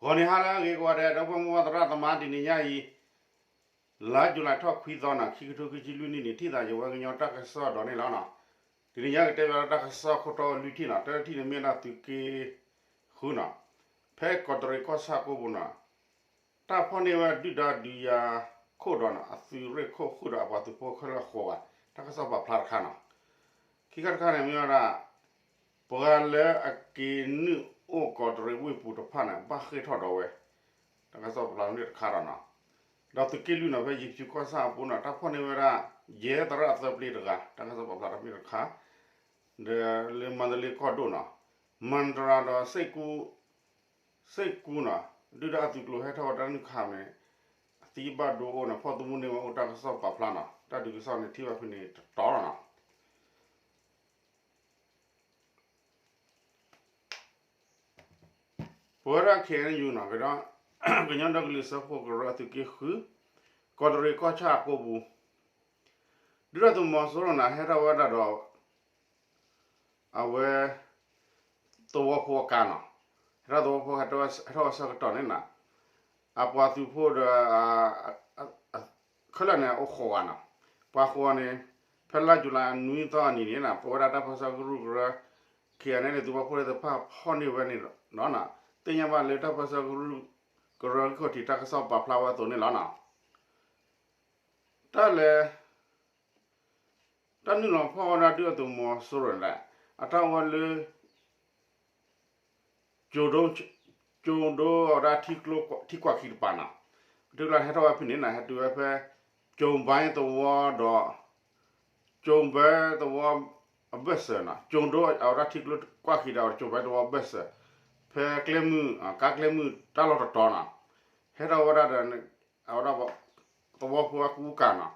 ဂီၤနံၤဟါလၢအဂ့ၤကိးဂၤဒဲး ဒီပုၢ်ဝဲၢ်မိၢ်ပၢ်သရၣ်သမါ တနံၤညါအံၤ လါယူၤလံထီၣ်ခွံသီနီၤ ခံကထိခံဆံလွံၢ်နံၣ်န့ၣ် ထံၣ်သးယဝဲကညီတၢ်ကစီၣ်ဒီးန့ၣ်လီၤနီၤ. တနံၤညါကတဲဘၣ်လၢတၢ်ကစီၣ်ခိၣ်တီလွံၢ်ထံၣ်နီၤ တထံၣ်န့ၣ်မ့ၢ်ဒၣ်သုးက့ဃုနီၤ ဖဲကီးတရံးကီၢ်ဆၣ်ကိပူၤနီၤ တၢ်ဖီၣ်န့ၢ်ဝဲဒုၣ်ဒါဒုးယၤခိၣ်ဒီးနီၤ အသုးရ့ၣ်ခိၣ်ဃုာ်ဒီးအပှၤသုးဖိခဲလၢာ်ဃိးဂၤ တၢ်ကစီၣ်ပာ်ဖျါတခါနီၤ. ခံခါတခါန့ၣ်မ့ၢ်ဝဲဒၣ် ပှၤလၢအက့ၤနုာ်အိၣ်ကီးတရံးဝ့ၢ်ပူၤတဖၣ်န့ၣ် ဘၣ်ဃ့ၢ်ထီၣ်ဒီးဝဲ တၢ်ကစီၣ်ပာ်ဖျါတခါဒီးနီၤ. ဒီးသုးက့လွံၢ်နီၤ ဖဲယ့ၤဖၠူၤကီၢ်ဆၣ်အပူၤနီၤ တၢ်ဖီၣ်န့ၢ်ဝဲဒၣ် ယဲၢ်သရၣ်သၢပျ့တဂၤ တၢ်ကစီၣ်ပာ်ဖျါတမ့ၢ်တခါ ဒီးလၢမန္တလေးကီၢ်ဒိၣ်နီၤ မန္တရာဒီး စ့ၢ်ကူနီၤ ဒုၣ်ဒါအသုးကျိၤဟဲထီၣ်ဝဲတၢ်နုာ်ခးန့ၣ် အသံဘၣ်ဒိအိၣ်န့ၣ် ဖီၣ်သမူန့ၢ်ဝဲအိၣ်တၢ်ကစီၣ်ပာ်ဖျါနီၤ တၢ်ဒုးကစီၣ်န့ၣ်ထံၣ်ဘၣ်ဖဲန့ၣ်တတီၤလီၤနီၤ. ပဝဲဒၣ် ခ့ၣ်အဲၣ်ယူၣ်နီၤ ကညီဒီကလုာ်စၢဖှိၣ်ကရၢအသုးက့ဃု ကီးတရံးကီၢ်ဆၣ်အကိပူၤ ဒုၣ်ဒါသုးမီၤစိရိၤန့ၣ် ဟဲထီၣ်ဝဲဒၣ်ဒီး အဝဲ သဝီဖိအကါနီၤ ဟဲထီၣ်သဝီဖိ ဟဲထီၣ်ဝဲဆၢကတီၢ်န့ၣ်နီၤ အပှၤသုးဖိဒီး ခဲလၢာ်န့ၣ်အိၣ်ဃိးဂၤနီၤ ပှၤဃိးဂၤန့ၣ် ဖဲလါယူၤလံနွံသီအနံၤန့ၣ်နီၤ ပဝဲဒၣ်တၢ်ပၢဆှၢကရူၢ်ကရၢ ခ့ၣ်အဲၣ်ယူၣ်န့ၣ် သုးပာ်ဖှိၣ်သ့ၣ်တဖၣ်ဖီၣ်န့ၢ်ဝဲန့ၣ်လီၤနီၤ. သ့ၣ်ညါဘၣ်လၢတၢ်ပၢဆှၢကရူၢ်ကရၢဂံၢ်ခီၣ်ထံးတၢ်ကစီၣ်ပာ်ဖျါဝဲအသိးန့ၣ်လီၤနီၤ. တၢ်လဲၤ တၢ်နုာ်လီၤဖီၣ်ဝဲဒၣ်ဒုၣ်ဒါသုးမီၤစိရိၤန့ၣ် အတၢ်အိၣ်ဝဲလၢ ကၠိၤဒိ ကၠိၤဒိအဝဲဒၣ်ထံကွၢ်ခံတပၤနီၤ ပတုၤလၢဟဲထီၣ်ဝဲဖဲန့ၣ်နီၤ ဟဲတုၤဝဲဖဲ ကၠိၤဘဲသဝီဒီး ကၠိၤဘဲသဝီအဘၢၣ်စၢၤနီၤ ကၠိၤဒိအဝဲဒၣ်ထံကျိကွၢ်ခံဒီး ကၠိၤဘဲသဝီအဘၢၣ်စၢၤ ဖဲကျဲမုၢ် ကါကျဲမုၢ်တၢ်လီၢ်တတီၤနီၤ ဟဲထီၣ်ဝဲဒၣ်ဒီး အဝဲဒၣ် သဝီဖိအကူအကၤနီၤ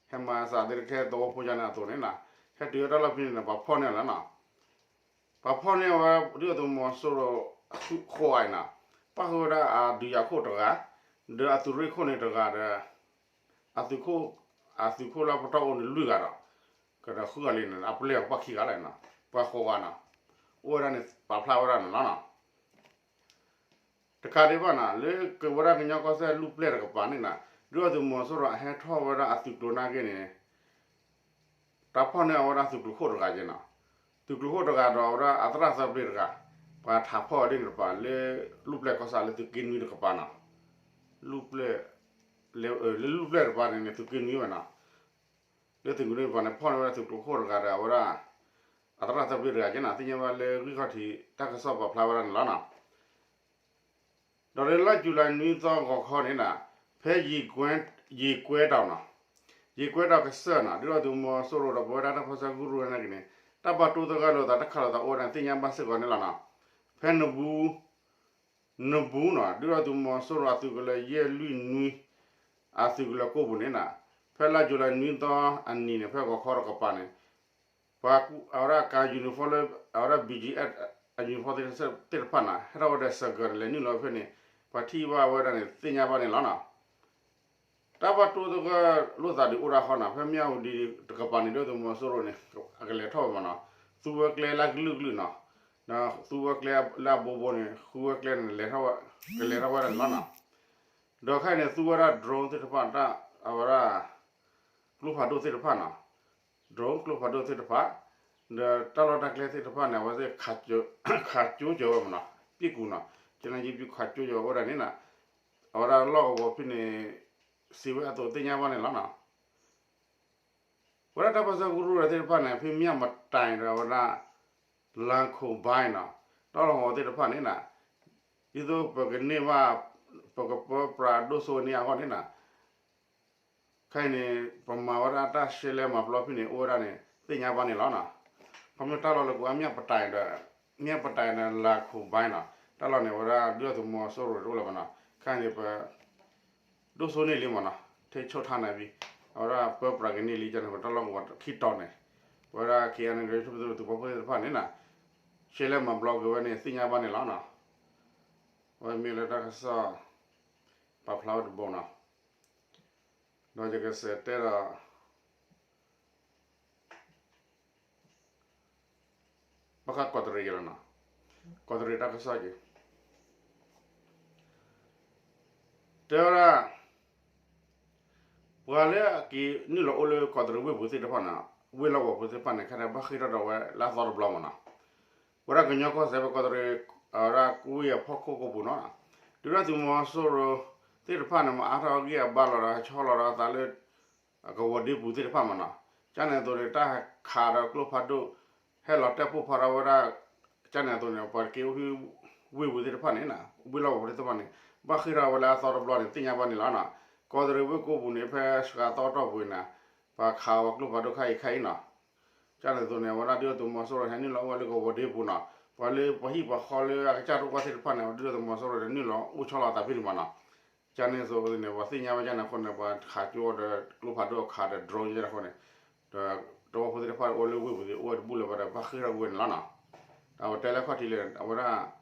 ဟဲမၤစးသ့ၣ်တဖၣ်သဝီဖိယါန့ၣ်အသိးန့ၣ်နီၤ ဟဲတုၤဝဲတၢ်လီၢ်ဖဲန့ၣ်န့ၣ် ပှၤဖီၣ်န့ၢ်လီၤနီၤ ပှၤဖီၣ်န့ၢ်ဝဲဒုၣ်ဒါသုးမီၤစိရိၤဃိးဂၤအံၤနီၤ ပၣ်ဃုာ်ဝဲဒၣ်အဒုးယၤခိၣ်တဂၤ ဒီးအသုးရ့ၣ်ခိၣ်န့ၣ်တဂၤဒီး အသုးခိၣ် အသုးခိၣ်လၢပတီၢ်အိၣ်န့ၣ်လွံၢ်ဂၤဒီး ကဒီးဃုဂၤလံန့ၣ် အပျဲၢ်အဘၣ်ခံဂၤလီၤနီၤ ပှၤဃိးဂၤနီၤ အိၣ်ဝဲဒၣ်န့ၣ် ပာ်ဖျါဝဲဒၣ်န့ၣ်လီၤနီၤ တကးဒံးဘၣ်နီၤ လၢကဝဲဒၣ်ကညီကီၢ်စဲၣ်လူၢ်ပျဲၢ်တကပၤန့ၣ်နီၤ ဒုၣ်ဒါသုးမီၤစိရိၤအဟဲထီၣ်ဝဲဒၣ်အသုးကျိၤနာ်က့န့ၣ် တၢ်ဖီၣ်န့ၢ်အဝဲဒၣ်သုးကျိၤခိၣ်တဂၤက့နီၤ သုးကျိၤခိၣ်တဂၤဒီးအဝဲဒၣ်အသရၣ်သၢပျ့တဂၤ ပှၤထးဖီၣ်ဝဲဒၣ်န့ၣ်တကပၤ လၢလူၢ်ပျဲၢ်ကီၢ်ဆၣ်လၢသုးက့နွံတကပၤနီၤ လူၢ်ပျဲၢ် လၢလူၢ်ပျဲၢ်တကပၤန့ၣ်န့ၣ် သုးက့နွံဝဲနီၤ လၢသုးက့နွံတကပၤန့ၣ် ဖီၣ်န့ၢ်ဝဲဒၣ်သုးကျိၤခိၣ်တဂၤဒီးအဝဲဒၣ် အသရၣ်သၢပျ့တဂၤက့နီၤ သ့ၣ်ညါဘၣ်လၢဂံၢ်ခီၣ်ထံးတၢ်ကစီၣ်ပာ်ဖျါဝဲဒၣ်န့ၣ်လီၤနီၤ ဒီးလၢလါယူၤလံနွံသီဂီၤခီန့ၣ်နီၤ ဖဲ ယ့ၤကွဲတီၤနီၤ ယ့ၤကွဲတီၤကစၢၢ်နီၤ ဒုၣ်ဒါသုးမီၤစိရိၤဒီးပဝဲဒၣ်တၢ်ပၢဆှၢကရူၢ်နာ်က့န့ၣ် တၢ်ဘၣ်တိၢ်သဂၢၢ်လိာ်သးတၢ်ခးလိာ်သးအိၣ်ဝဲဒၣ်န့ၣ် သ့ၣ်ညါဘၣ်စ့ၢ်ကီးန့ၣ်လီၤနီၤ ဖဲနဘူး နဘူးနီၤ ဒုၣ်ဒါသုးမီၤစိရိၤအသုးကလၢၤယဲၢ်လွံၢ်နွံ အသုးကလၢၤကိၢ်ပူၤန့ၣ်နီၤ ဖဲလါယူၤလံနွံသီအနံၤန့ၣ် ဖဲဂီၤခီတကပၤန့ၣ် ပှၤကူအဝဲဒၣ်ကါ uniform လၢ အဝဲဒၣ် ဘီၣ်ကၠံၣ်အဲၣ် အ uniform သ့ၣ်တဖၣ်နီၤ ဟဲထီၣ်ဝဲဒီး စဲးကၢး လဲၤနုာ်လီၤဖဲန့ၣ် ပှၤထံၣ်ဘၣ်ဝဲဒၣ်န့ၣ် သ့ၣ်ညါဘၣ်န့ၣ်လီၤနီၤ တၢ်ဘၣ်တိၢ်သဂၢၢ်လိာ်သးဒုးအိၣ်ဒၣ်ဃီနီၤ ဖဲမၠၣ်ဝတံၤတကပၤန့ၣ် ဒုၣ်ဒါသုးမီၤစိရိၤန့ၣ် အကလဲၤထီၣ်ဝဲမးနီၤ သူဝဲကျဲလၢကလုာ်ကလုာ်နီၤ ဒီးသူဝဲကျဲလၢအဘိဘိန့ၣ် ဃုဝဲကျဲန့ၣ် ကလဲၤထီၣ်ဝဲဒၣ်န့ၣ်လီၤနီၤ ဒီးခဲအံၤန့ၣ် သူဝဲဒၣ် drone သ့ၣ်တဖၣ် တၢ်အဝဲဒၣ် ကျိဖးဒိၣ်သ့ၣ်တဖၣ်နီၤ drone ကျိဖးဒိၣ်သ့ၣ်တဖၣ် ဒီးတၢ်လီၢ်တၢ်ကျဲသ့ၣ်တဖၣ်န့ၣ် အဝဲသ့ၣ် ခးကၠိကၢၤဝဲမးနီၤ ပံၣ်ကူနီၤ ကနယံပံၣ် ခးကၠိကၢၤဝဲအိၣ်ဒၣ်န့ၣ်နီၤ အဝဲဒၣ်လီၢ်ကဝီၤဖဲန့ၣ် စံးဝဲအသိးသ့ၣ်ညါဘၣ်န့ၣ်လီၤနီၤ ဝဲဒၣ်တၢ်ပၢဆှၢကရူၢ်သ့ၣ်တဖၣ်န့ၣ် ဖဲမၠၣ်ပတၢ်ဒီးအဝဲဒၣ် လါခိၣ်ဘါနီၤ တၢ်လီၢ်ကဝီၤသ့ၣ်တဖၣ်န့ၣ်နီၤ ဒ်သိးပကန့ၢ်ဘၣ် ပကပၢပြးဒိၣ်စိန့ၢ်အဂီၢ်န့ၣ်နီၤ ခဲအံၤန့ၣ် ပမၤဝဲဒၣ်တၢ်ရှဲလဲမၤပျီဖဲန့ၣ် အိၣ်ဝဲဒၣ်န့ၣ် သ့ၣ်ညါဘၣ်န့ၣ်လီၤနီၤ ခီဖျိတၢ်လီၢ်လၢကဝီၤမၠၣ်ပတၢ်ဒီး မၠၣ်ပတၢ်ဒီးလါခိၣ်ဘါနီၤ တၢ်လီၢ်န့ၣ် အဝဲဒၣ်ဒုၣ်ဒါသုးမီၤစိရိၤတအိၣ်လၢၤဘၣ်နီၤ ခဲအံၤန့ၣ် ပ ဒိၣ်စိန့ၢ်လံမးနီၤ ထဲဆိၣ်ထါန့ၣ်ဘံ အဝဲဒၣ်ပၢပြးကန့ၢ်လံကန့ၣ် ပတၢ်လီၢ်ကဝီၤခံတီၤန့ၣ် ပဝဲဒၣ် ခ့ၣ်အဲၣ်ယူၣ် သုးပာ်ဖှိၣ်သ့ၣ်တဖၣ်န့ၣ်နီၤ ရှဲလဲမၤပျီက့ၤဝဲန့ၣ် သ့ၣ်ညါဘၣ်န့ၣ်လီၤနီၤ အဝဲမ့ၢ်လၢတၢ်ကစီၣ် ပာ်ဖျါဝဲတဘိနီၤ ဒီးယကစးတဲဒီး ဘၣ်ဃးကီးတရံးက့ၤလီၤနီၤ ကီးတရံးတၢ်ကစီၣ်က့ၤ တဲဝဲဒၣ် ပှၤလၢအက့ၤနုာ်လီၤအိၣ်လၢကီးတရံးဝ့ၢ်ပူၤသ့ၣ်တဖၣ်န့ၣ်, ဝ့ၢ်လီၢ်ကဝီၤဖိသ့ၣ်တဖၣ်န့ၣ် ခဲအံၤဘၣ်ဃ့ၢ်ထီၣ်ဒီးဝဲလၢအသီတဘျီမ့ၢ်နီၤ, ဝဲဒၣ်ကညီကီၢ်စဲၣ်ဖဲကီးတရံး ဝဲဒၣ်ဝ့ၢ်အဖီခိၣ်ကိးပူၤနီၤ, ဒုၣ်ဒါသုးမီၤစိရိၤသ့ၣ်တဖၣ်န့ၣ် မၤအါထီၣ်အဂံၢ်အဘါလီၤဒီး ဟဲဆီလီၤဒီးအသးလၢ ကဝီၤဒ့ပူၤသ့ၣ်တဖၣ်မ့ၢ်နီၤ, ကန့ၣ်အသိးန့ၣ် တၢ်ခးဒီးကျိဖးဒိၣ် ဟဲလီၤတဲာ်ပိၢ်ဖးထီၣ်ဝဲဒၣ်, ကန့ၣ်အသိးန့ၣ် ပှၤတက့ၤအိၣ်ဖဲ ဝ့ၢ်ပူၤသ့ၣ်တဖၣ်န့ၣ်, ဝ့ၢ်လီၢ်ကဝီၤသ့ၣ်တဖၣ်န့ၣ် ဘၣ်ဃ့ၢ်ထီၣ်ဝဲလၢအသီတဘျီန့ၣ် သ့ၣ်ညါဘၣ်န့ၣ်လီၤနီၤ, ကီးတရံးဝ့ၢ်ကိးပူၤန့ၣ် ဖဲစှၤသီတီၢ်ပူၤန့ၣ်, ပှၤခးဝဲကျိဖးဒိၣ်ခါအံၤခါအံၤနီၤ, ကန့ၣ်အသိးန့ၣ် အဝဲဒၣ်ဒုၣ်ဒါသုးမီၤစိရိၤဟဲနုာ်လီၤအိၣ်ဝဲလၢကဝီၤဒ့ပူၤနီၤ, ပှၤလၢပှၤဟံၣ်ပှၤဃီလၢအကစၢ်တအိၣ်ဘၣ်သ့ၣ်တဖၣ်န့ၣ် ဒုၣ်ဒါသုးမီၤစိရိၤန့ၣ် နုာ်လီၤအိၣ်ဆီလီၤအသးဖဲန့ၣ်မ့ၢ်နီၤ, ကန့ၣ်အသိးန့ၣ် ပှၤသ့ၣ်ညါဝဲကန့ၣ်အဃိန့ၣ် ပှၤခးကၠိဒီးကျိဖးဒိၣ်အခးဒီး drone ကန့ၣ်အဃိန့ၣ်, ဒီးတဝၢဖိသ့ၣ်တဖၣ်အိၣ်လၢဝ့ၢ်ပူၤသ့ၣ် အိၣ်ဝဲတဘူၣ်လၢၤဘၣ်ဒီး ဘၣ်ဃ့ၢ်ထီၣ်ကွံာ်ဝဲန့ၣ်လီၤနီၤ, ဒီးအဝဲတဲလၢခီၣ်ထံးလၢ အဝဲဒၣ်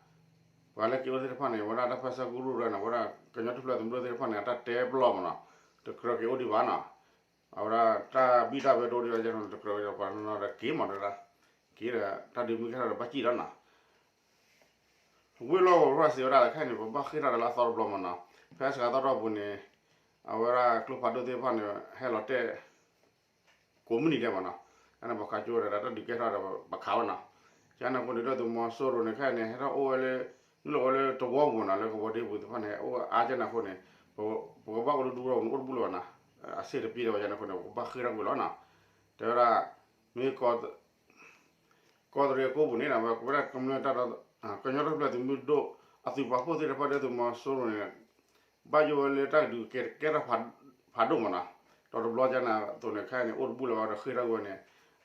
ပှၤလၢက့ၤအိၣ်သ့ၣ်တဖၣ်န့ၣ် အဝဲဒၣ်တၢ်ပၢဆှၢကရူၢ်တဂၤန့ၣ် အဝဲဒၣ်ကညီထူၣ်ဖျဲးသုးမုၢ်ဒိၣ်သ့ၣ်တဖၣ်န့ၣ် အတၢ်တဲပလီၢ်မ့ၢ်နီၤ, တကြၢးက့ၤအိၣ်ဒံးဘၣ်နီၤ, အဝဲဒၣ်တၢ်ဘံၣ်တၢ်ဘၢတအိၣ်ဒံးဘၣ်ကန့ၣ် တကြၢးက့ၤဒီးပှၤနီၤဒီးက့ၤမ့ၢ်ဒီး, က့ၤဒီးတၢ်ဒုးမုၢ်ကဲထီၣ်ဒီးဘၣ်စံၣ်လီၤနီၤ ဝ့ၢ်လီၢ်ကဝီၤဖိစံးဝဲဒၣ်ခဲအံၤန့ၣ် ပဘၣ်ဃ့ၢ်ထီၣ်ဒီးလၢအသီတဘျီမ့ၢ်နီၤ, ဖဲစှၤသီတီၢ်ပူၤန့ၣ်, အဝဲဒၣ်ကျိဖးဒိၣ်သ့ၣ်တဖၣ်န့ၣ် ဟဲလီၤတဲာ် ကိးမုၢ်နံၤဒဲးမ့ၢ်နီၤ, ကန့ၣ်ပှၤခးကၠိဒီးတၢ်ဒုးကဲထီၣ်ဒီးပှၤခးဝဲနီၤ, ကန့ၣ်အဃိန့ၣ် ဒုၣ်ဒါသုးမီၤစိရိၤန့ၣ် ခဲအံၤန့ၣ် ဟဲထီၣ်အိၣ်ဝဲလၢ, နုာ်လီၤဝဲလၢတဝၢပူၤနီၤ လၢကဝီၤဒ့ပူၤသ့ၣ်တဖၣ်န့ၣ် အိၣ်အါကန့ၣ်အဃိန့ၣ်, ပကဘၣ်အိၣ်လၢဒူဒီးန့ၣ် အိၣ်တဘူၣ်လၢၤဘၣ်နီၤ, အဆ့ၣ်တပျံၤဒီးဝဲကန့ၣ်အဃိန့ၣ် ပကဘၣ်ဃ့ၢ်ထီၣ်ကွံာ်လီၤနီၤ, တဲဝဲဒၣ်, မ့ၢ် ကီးတရံးအကိးပူၤန့ၣ် ဝဲကဝဲဒၣ်ကမျၢၢ်တၢ်ဒီး, ကညီထူၣ်ဖျဲးသုးမုၢ်ဒိၣ်, အသုးပာ်ဖှိၣ်သ့ၣ်တဖၣ်ဒုၣ်ဒါသုးမီၤစိရိၤန့ၣ်, ဘၣ်ယိၣ်ဝဲလၢတၢ်ကဒုးကဲထီၣ်ဖးဒိၣ်မ့ၢ်နီၤ, ဒီးတဘျီကန့ၣ်အသိးန့ၣ် ခဲအံၤန့ၣ် အိၣ်တဘူၣ်လၢၤဘၣ်ဒီးဃ့ၢ်ထီၣ်ကွံာ်ဝဲန့ၣ်,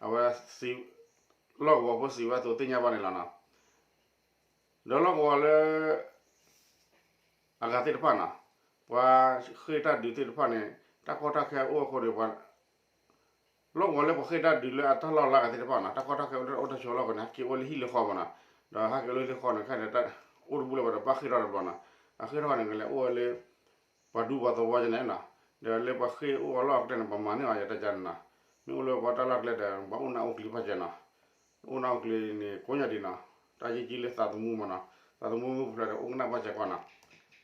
အဝဲ, လီၢ်ကဝီၤဖိစံးဝဲအသိးသ့ၣ်ညါဘၣ်န့ၣ်လီၤနီၤ, ဒီးလီၢ်ကဝီၤလၢ အဂၤသ့ၣ်တဖၣ်နီၤ, ပှၤဃ့ၢ်တၢ်ဒုးသ့ၣ်တဖၣ်န့ၣ် တၢ်ကီတၢ်ခဲအိၣ်အဃိန့ၣ် ပှၤ, လီၢ်ကဝီၤလၢပှၤဃ့ၢ်တၢ်ဒုးလၢအတၢ်လီၢ်လၢအဂၤသ့ၣ်တဖၣ်နီၤ တၢ်ကီတၢ်ခဲအိၣ်လၢတၢ်အိၣ်တၢ်ဆိးလီၢ်အဃိန့ၣ် ဟဲက့ၤအိၣ်လၢဟံၣ်လၢဃီမ့ၢ်နီၤ, ဒီးဟဲက့ၤအိၣ်လၢဟံၣ်လၢဃီန့ၣ် ခဲအံၤန့ၣ် အိၣ်တဘူၣ်လၢၤဘၣ်ဒီးဘၣ်ဃ့ၢ်ထီၣ်တဘျီနီၤ, အဃ့ၢ်ထီၣ်န့ၣ် ကလဲၤအိၣ်ဝဲလၢ ပှၤဒူပှၤသဝီကန့ၣ်နီၤ, ဒီးလၢပှၤဃ့ၢ်အိၣ်အလီၢ်အကျဲန့ၣ် ပှၤမၤန့ၢ်အီၤယတၢ်ကန့ၣ်နီၤ, မ့ၢ်အိၣ်လၢပှၤတၢ်လီၢ်ကျဲဒီး ပှၤအိၣ်နၢ်အိၣ်ကျံၤဘၣ်ကဲနီၤ, အိၣ်နၢ်အိၣ်ကျံၤန့ၣ် ကိးညါဒံးနီၤ, တၢ်ယံာ်ကံလၢသးသမူမ့ၢ်နီၤ, သးသမူမ့ၢ်ဖျဲးဒီးအိၣ်ကနၣ်ဘၣ်ကဲကွၢ်နီၤ,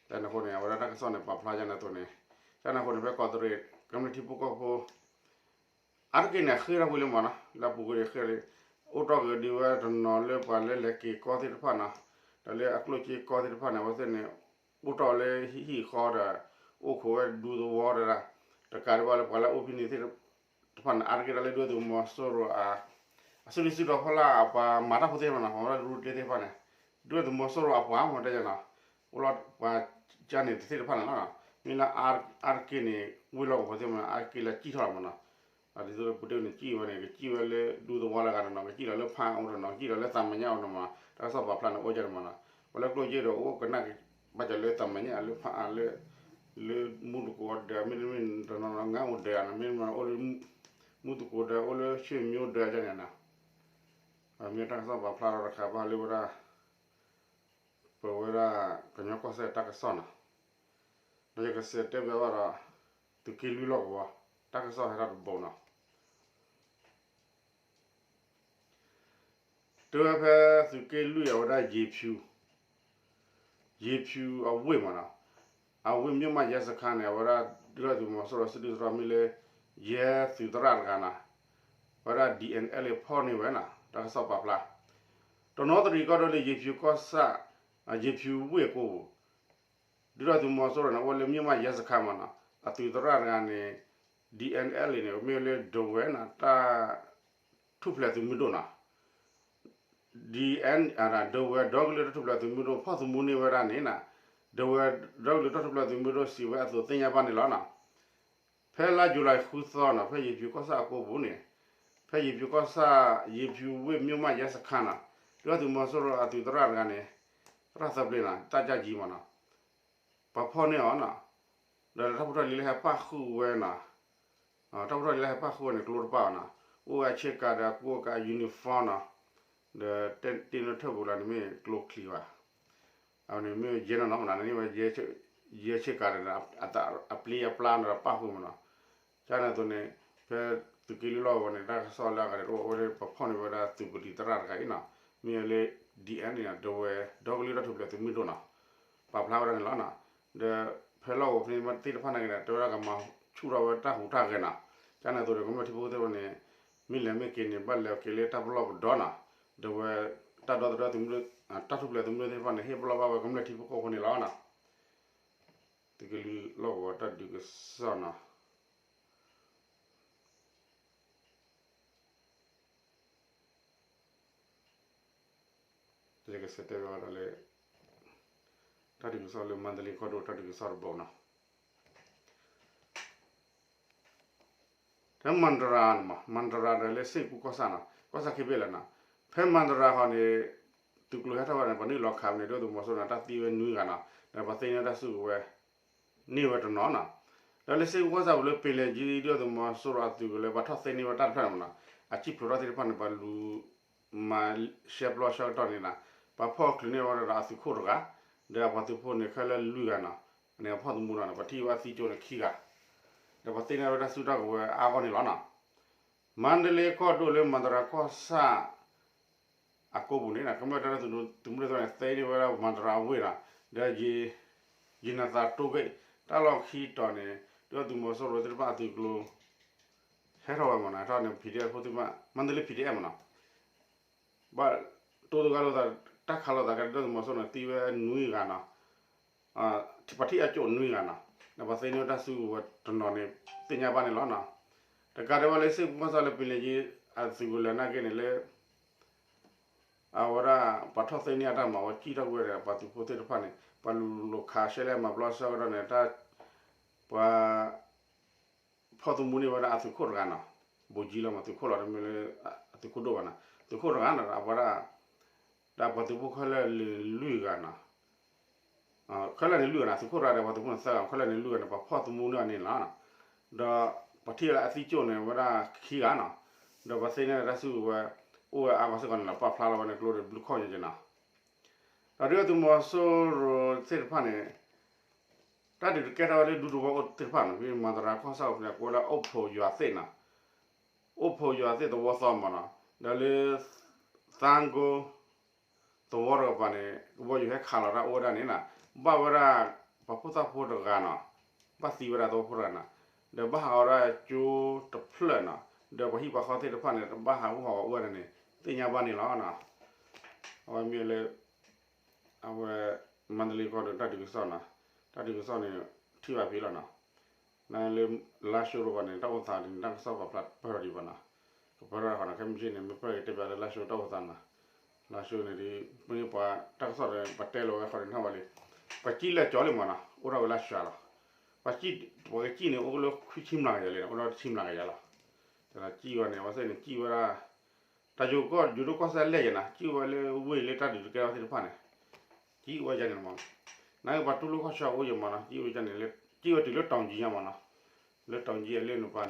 တၢ်န့ၣ်အဃိန့ၣ် အဝဲဒၣ်တၢ်ကစီၣ်န့ၣ် ပာ်ဖျါကန့ၣ်အသိးန့ၣ်, တၢ်န့ၣ်အဃိန့ၣ် ဖဲကီးတရံး ကမျၢၢ်ထံဖိကီၢ်ဖိ အါတက့ၢ်န့ၣ် အဃ့ၢ်ထီၣ်ကွံာ်လံမ့ၢ်နီၤ, လၢအပူၤကွံာ်န့ၣ်ဃ့ၢ်လံ, အိၣ်တီၢ်က့ၤဒံးဝဲတနီၤလၢပှၤလၢလဲၤက့ၤကီၢ်သ့ၣ်တဖၣ်နီၤ, ဒီးလၢအကျိၣ်စ့ကီၢ်သ့ၣ်တဖၣ်န့ၣ် အဝဲသ့ၣ်န့ၣ် အိၣ်တီၢ်လၢဟံၣ်ဃီဒီး အိၣ်ခိးဝဲဒူသဝီဒီး, တကးဒံးဘၣ်လၢပှၤလၢအအိၣ်ဖဲန့ၣ်သ့ၣ်တဖၣ်န့ၣ် အါတက့ၢ်ဒၣ်လၢဒုၣ်ဒါသုးမီၤစိရိၤ အစုဒုၣ်စုတီၤဖီလာ် ပှၤမၤတၢ်ဖိသ့ၣ်တဖၣ်နီၤ, ပှၤဝဲဒၣ်ဒူတ့သ့ၣ်တဖၣ်န့ၣ်, ဒုၣ်ဒါသုးမီၤစိရိၤအပှၤမ့ၢ်တဲယနီၤ, အိၣ်လီၤပှၤကန့ၣ်တသ့ၣ်တဖၣ်န့ၣ်လီၤ, မ့ၢ်လၢအါတက့ၢ်န့ၣ် ဝ့ၢ်လီၢ်ကဝီၤသ့ၣ်မ့ၢ် အါတက့ၢ်လၢကံၣ်ထီၣ်လီၤမ့ၢ်နီၤ, ဒ်သိးပူၤတ့ၢ်န့ၣ် ကံၣ်ဝဲန့ၣ် ကကံၣ်ဝဲလၢဒူသဝီလၢဂၤတနီၤ, ကကံၣ်လီၤလၢဖးအိၣ်တနီၤ, ကကံၣ်လီၤလၢသးမဲာ်ညါအိၣ်တနီၤ, တၢ်ကစီၣ်ပာ်ဖျါန့ၣ်အိၣ်ကန့ၣ်မ့ၢ်နီၤ, ပှၤလၢကျိၣ်စ့ဒီးအိၣ်ကနၣ်ဘၣ်က့ၤလၢသးမဲာ်ညါလၢဖးအါလၢ လၢမူသကိးဒီး မ့တမ့ၢ်တနီၤနီၤ ငါအိၣ်ဒီး မ့တမ့ၢ်အိၣ်လၢ မူသကိးဒီး အိၣ်လၢဆွေမျိုးဒီးန့ၣ်နီၤ, မ့ၢ်တၢ်ကစီၣ်ပာ်ဖျါထီၣ်တခါဘၣ်လၢဝဲဒၣ် ပဝဲဒၣ်ကညီကီၢ်စဲၣ်တၢ်ကစီၣ်နီၤ, ဒီးယကစံးတဲဘၣ်ဘၣ်ဒီး သုးက့လွံၢ်လီၢ်ကဝီၤ တၢ်ကစီၣ်ဟဲထီၣ်တဘိနီၤ. တုၤဝဲဖဲသုးက့လွံၢ်အဝဲဒၣ် ယ့ၤဖၠူ, ယ့ၤဖၠူအဝ့ၢ်မ့ၢ်နီၤ, အဝ့ၢ် မြို့မရဲစခန်းန့ၣ် အဝဲဒၣ်ဒုၣ်ဒါသုးမီၤစိရိၤ စုဒုၣ်စုတီၤမ့ၢ်လၢ ယဲၢ်သုးသရၣ်တဂၤနီၤ, အဝဲဒၣ် DNLA ဖီၣ်န့ၢ်ဝဲနီၤ တၢ်ကစီၣ်ပာ်ဖျါ, တနီသရံၣ်ကီၢ်ဒိၣ်လၢယ့ၤဖၠူကီၢ်ဆၣ်, ယ့ၤဖၠူဝ့ၢ်အကိပူၤ ဒုၣ်ဒါသုးမီၤစိရိၤန့ၣ် အိၣ်ဝဲလၢ မြို့မရဲစခန်းမ့ၢ်နီၤ, အသုးသရၣ်တဂၤန့ၣ် DNLA န့ၣ် မ့ၢ်ဝဲလၢဒဝဲၤနီၤ တၢ်ထူၣ်ဖျဲးသုးမုၢ်ဒိၣ်နီၤ, DN ဒဝဲၤဒီကလုာ်တၢ်ထူၣ်ဖျဲးသုးမုၢ်ဒိၣ် ဖီၣ်သမူန့ၢ်ဝဲဒၣ်န့ၣ်နီၤ, ဒဝဲၤဒီကလုာ်တၢ်ထူၣ်ဖျဲးသုးမုၢ်ဒိၣ်စံးဝဲအသိးသ့ၣ်ညါဘၣ်န့ၣ်လီၤနီၤ. ဖဲလါယူၤလံဃုသီနီၤ ဖဲယ့ၤဖၠူကီၢ်ဆၣ်အကိပူၤန့ၣ်, ဖဲယ့ၤဖၠူကီၢ်ဆၣ် ယ့ၤဖၠူဝ့ၢ် မြို့မရဲစခန်းနီၤ, ဒုၣ်ဒါသုးမီၤစိရိၤအသုးသရၣ်တဂၤန့ၣ်, သရၣ်သၢပျ့ၤနီၤ တပ်ကြပ်ကြီးမ့ၢ်နီၤ, ပှၤဖီၣ်န့ၢ်အီၤနီၤ, ဒီးတၢ်ဖိထီၣ်လံၤလၢဟဲပၣ်ဃုာ်ဝဲနီၤ, တၢ်ဖိထီၣ်လံၤလၢဟဲပၣ်ဃုာ်ဝဲန့ၣ် ကျိတပၣ်အီၤနီၤ, အိၣ်ဝဲအဆ့ကၤဒီးအကူအကၤ uniform နီၤ, ဒီးတ့ၢ်နီၣ်ထၢၣ်ပူၤလၢန့ၣ်မ့ၢ်ကျိချံဘၣ် အန့ၣ်မ့ၢ်ယဲၢ်နီၢ်နီၢ်မ့ၢ်နီၤ, န့ၣ်မ့ၢ်ယဲၢ်ဆ့ကၤဒီး အပျ့အပျါဒီးပၣ်ဃုာ်မ့ၢ်နီၤ, ကန့ၣ်အသိးန့ၣ်, ဖဲသုးက့လွံၢ်လီၢ်ကဝီၤန့ၣ် တၢ်ကစီၣ်လၢအဂၤန့ၣ် တအိၣ်ဝဲလၢပဖီၣ်န့ၢ်ဝဲဒၣ်သုးပတံၤသရၣ်တဂၤအံၤနီၤ, မ့ၢ်ဝဲလၢ DN န့ၣ် ဒဝဲၤဒီကလုာ်တၢ်ထူၣ်ဖျဲးသုးမုၢ်ဒိၣ်နီၤ, ပာ်ဖျါဝဲဒၣ်န့ၣ်လီၤနီၤ, ဒီး ဖဲလီၢ်ကဝီၤဖဲန့ၣ်သ့ၣ်တဖၣ်န့ၣ်ဂ့ၤန့ၣ် တဲဝဲဒၣ်ကမၤဆူၣ်ထီၣ်ဝဲတၢ်ဟူးတၢ်ဂဲၤနီၤ, ကန့ၣ်အသိးဒီး ကမျၢၢ်ထံဖိကီၢ်ဖိသ့ၣ်တဖၣ်န့ၣ် မ့ၢ်လဲၤမ့ၢ်က့ၤန့ၣ် ဘၣ်လဲၤက့ၤလၢတၢ်ပလီၢ်ပဒီနီၤ, ဒီးဝဲ တၢ်ဒီသဒၢသုးမုၢ် တၢ်ထူၣ်ဖျဲးသုးမုၢ်ဒိၣ်သ့ၣ်တဖၣ်န့ၣ် ဟ့ၣ်ပလီၢ်ဘၣ်ဝဲကမျၢၢ်ထံဖိကီၢ်ဖိန့ၣ်လီၤနီၤ. သုးက့လွံၢ်လီၢ်ကဝီၤတၢ်ဒုးကစီၣ်နီၤ ယကဆဲးတဲဘၣ်ဝဲဒၣ်လၢ တၢ်ဒုးကစီၣ်လၢ မန္တလေးကီၢ်ဒိၣ်တၢ်ဒုးကစီၣ်တဘိနီၤ. ဖဲမန္တရာနီၤ, မန္တရာဒီးလၢစ့ၣ်ကူကီၢ်ဆၣ်နီၤ, ကီၢ်ဆၣ်ခံဘ့ၣ်လီၤနီၤ. ဖဲမန္တရာဃီန့ၣ် သုးကျိၤဟဲထီၣ်ဝဲန့ၣ် ပှၤနုာ်လီၤခးဝဲန့ၣ် ဒုၣ်ဒါသုးမီၤစိရိၤန့ၣ် တၢ်သံဝဲနွံဂၤနီၤ, ဒီးပှၤသ့န့ၢ်တၢ်စုကဝဲၤ န့ၢ်ဝဲတနီၤနီၤ. ဒီးလၢစ့ၣ်ကူကီၢ်ဆၣ်ပူၤလၢ ပ့ၤလဲၤကၠံ ဒုၣ်ဒါသုးမီၤစိရိၤအသုးကလၢၤ ပှၤထီၣ်သ့န့ၢ်ဝဲတၢ်တဖျၢၣ်န့ၣ်မနီၤ, အစံၣ်ဖျိးထီၣ်သ့ၣ်တဖၣ်န့ၣ် ပှၤလူၤမၤရှဲပျီဆၢကတီၢ်န့ၣ်နီၤ, ပှၤဖီၣ်ချုးန့ၢ်ဝဲဒၣ်အသုးခိၣ်တဂၤ, ဒီးအပှၤသုးဖိန့ၣ် ခဲလၢာ်လွံၢ်ဂၤနီၤ, န့ၣ်အဖီၣ်သမူနီၤ ပှၤထံၣ်ဝဲအသံကၠိန့ၣ်ခံဂၤ, ဒီးပှၤသ့န့ၢ်ဝဲတၢ်စုတၢ်ကဝဲၤအါဂီၢ်န့ၣ်လီၤနီၤ. မန္တလေးကီၢ်ဒိၣ်လၢမန္တရာကီၢ်ဆၣ် အကိပူၤန့ၣ် ကမျၢၢ်တၢ်ဒုးသုးမုၢ်ဒိၣ်သ့ၣ်တဖၣ်န့ၣ် သ့န့ၢ်ဝဲဒၣ်မန္တရာအဝ့ၢ်နီၤ, ဒီး ယနသးတိဂ့ၢ် တၢ်လီၢ်ခံတီၤန့ၣ် ဒုၣ်ဒါသုးမီၤစိရိၤသ့ၣ်တဖၣ်အသုးကျိၤ ဟဲထီၣ်ဝဲမနီၤ, ဟဲထီၣ်န့ၣ် ပီၣ်ဒံၣ်အဲၣ်ဖိသ့ၣ်တဖၣ် မန္တလေး ပီၣ်ဒံၣ်အဲၣ်မနီၤ, ဘၣ်တိၢ်တဂၤလိာ်သး တၢ်ခးလိာ်သးကဲ ဒုၣ်ဒါသုးမီၤစိရိၤန့ၣ် သံဝဲနွံဂၤနီၤ, ပှၤထံၣ်အကၠိၣ်နွံဂၤနီၤ, ဒီးပှၤသ့န့ၢ်ဝဲတၢ်စုကဝဲၤတနီၤန့ၣ် သ့ၣ်ညါဘၣ်န့ၣ်လီၤနီၤ. တကးဒံးဘၣ်လၢစ့ၣ်ကူကီၢ်ဆၣ်လၢပ့ၤလဲၤကၠံ အသုးကလၢၤနာ်က့န့ၣ်လၢ အဝဲဒၣ် ပှၤထီၣ်သ့န့ၢ်အတၢ်မၤဝဲကံၣ်ထီၣ်ကွံာ်ဒီး ပှၤသုးဖိသ့ၣ်တဖၣ်န့ၣ် ပှၤလူၤခးရှဲလဲၣ်မၤပျီဆၢကတီၢ်န့ၣ် တၢ် ပှၤ ဖီၣ်သမူန့ၢ်ဝဲဒၣ်အသုးခိၣ်တဂၤနီၤ, ဘိးကၠံလီၤမး သုးခိၣ်လီၤ တမ့ၢ်လၢ အသုးခိၣ်ဒိၣ်ဘၣ်နီၤ, သုးခိၣ်တဂၤနီၤ အဝဲဒၣ် ဒီးပှၤသုးဖိခဲလၢာ်န့ၣ်လွံၢ်ဂၤနီၤ, ခဲလၢာ်န့ၣ်လွံၢ်ဂၤနီၤ သုးခိၣ်တဂၤဒီးပှၤသုးဖိန့ၣ်သၢဂၤ ခဲလၢာ်န့ၣ်လွံၢ်ဂၤန့ၣ် ပှၤဖီၣ်သမူန့ၢ်အီၤန့ၣ်လီၤ. ဒီးပှၤထံၣ်လၢအသံကၠိၣ်န့ၣ် ဝဲဒၣ်ခံဂၤနီၤ, ဒီးပှၤသ့န့ၢ်တၢ်စုကဝဲၤ အိၣ်ဝဲအါဂီၢ်စ့ၢ်ကီးန့ၣ်လီၤ. ပာ်ဖျါလီၤဝဲန့ၣ်ကျိဒီးဘျုးခီၣ်ညါက့နီၤ. ဒီးဒုၣ်ဒါသုးမီၤစိရိၤသ့ၣ်တဖၣ်န့ၣ် တၢ်ဒုးတကဲထီၣ်ဝဲလၢဒူသဝီအိၣ်သ့ၣ်တဖၣ်နီၤ, ဖဲမၤသရၣ်ကီၢ်ဆၣ်အိၣ်ဖဲန့ၣ် ကိးဝဲဒၣ်အိၣ်ဖှိၣ်ယွၤသ့ၣ်နီၤ, အိၣ်ဖှိၣ်ယွၤသ့ၣ်သဝီသီမးနီၤ, ဒီးလၢ သၣ်ကိ သဝီတကပၤန့ၣ် ကဘီယူၤဟဲခးလီၤတၢ်အိၣ်ဝဲဒၣ်န့ၣ်နီၤ, ဘၣ်ဝဲဒၣ် ပှၤဖိသၣ်ဖိတဂၤနီၤ, ဘၣ်သံဝဲဒၣ်သဝီဖိတဂၤနီၤ, ဒီးဘၣ်ဟးဂီၤဝဲဒၣ်ကၠိတဖျၢၣ်နီၤ, ဒီးပှၤဟံၣ်ပှၤဃီသ့ၣ်တဖၣ်န့ၣ် ဘၣ်ဟးဂူာ်ဟးဂီၤအိၣ်ဝဲဒၣ်န့ၣ် သ့ၣ်ညါဘၣ်န့ၣ်လီၤ. အဝဲမ့ၢ်လၢ အဝဲ မန္တလေးကီၢ်ဒိၣ်တၢ်ဒုးကစီၣ်နီၤ, တၢ်ဒုးကစီၣ်န့ၣ် ထံၣ်ဘၣ်ဖဲလီၤနီၤ, နလၢ လါၡိတကပၤန့ၣ် တၢ်အိၣ်သးဒ်န့ၣ် တၢ်ကစီၣ်ပာ်ဖျါပၢၢ်ထီၣ်ဒံးဘၣ်နီၤ, ကပၢၢ်ထီၣ်ဃီနီၤ, ခဲမုၢ်ဆ့ၣ်န့ၣ် မ့ၢ်ပၢၢ်က့ၤတဲပၠးလၢလါၡိတၢ်အိၣ်သးနီၤ, လါၡိန့ၣ်ဒ် မ့ၢ်ပှၤတၢ်ကစီၣ်ဒီး ပတဲလီၤဝဲဃီန့ၣ် နၢ်ဝဲလံ, ပှၤကံၣ်လၢကၠီလံမးနီၤ, အိၣ်ထီၣ်ဝဲလၢစှၤလီၤ, ပှၤကံၣ် ပှၤကံၣ်န့ၣ် အိၣ်လၢခွံဆံမျးကယၤလံ, အိၣ်ထီၣ်တဆံမျးကယၤလီၤ, တၢ်ကံၣ်ဝဲန့ၣ် အဝဲသ့ၣ်န့ၣ် ကံၣ်ဝဲဒၣ် တၢ်ယိၤကီၢ်ယိၤဒိၣ်ကီၢ်စဲၣ်လဲၣ်ယဲနီၤ, ကံၣ်ဝဲလၢဝ့ၢ်လၢတၢ်ဒုးတကဲထီၣ်သ့ၣ်တဖၣ်န့ၣ်, ကံၣ်ဝဲယဲန့ၣ်မး, နာ်က့ပှၤတူၢ်လိာ်ခီၣ်ဆၢအိၣ်ယဲမးနီၤ, ကံၣ်ဝဲယဲန့ၣ်လၢ ကံၣ်ဝဲတုၤလၢတီၤကၠံညါမးနီၤ, လၢတီၤကၠံအလ့ၣ်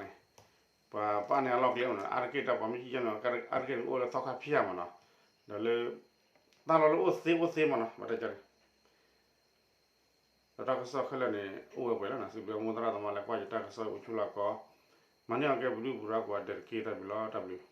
နပၤန့ၣ်, ပှၤပာ်န့ၢ်အလီၢ်ကျဲမးနီၤ, အါတက့ၢ်တၢ်ပှၤမ့ၢ်ကံၣ်ယဲန့ၣ် အါတက့ၢ်န့ၣ်အိၣ်လၢသီခါဖၠၣ်မးနီၤ, ဒီးလၢ တၢ်လီၢ်လၢအိၣ်သ့အိၣ်သ့မးနီၤ, ဘၣ်တၢ်ကၢန့ၣ် ဒီးတၢ်ကစီၣ်ခဲလၢာ်န့ၣ် အိၣ်ဝဲပှဲၤလီၤနီၤ, စံးဘျုးမိၢ်သရၣ်သမါလၢကွၢ်ယတၢ်ကစီၣ်အိၣ်ဆူၣ်လၢကီၢ်, မၤန့ၢ်အီၤကဲပဒုၣ်ပဒါကိးဂၤဒဲးတက့ၢ်, တၢ်ဘျုးလီၤ, တၢ်ဘျုး.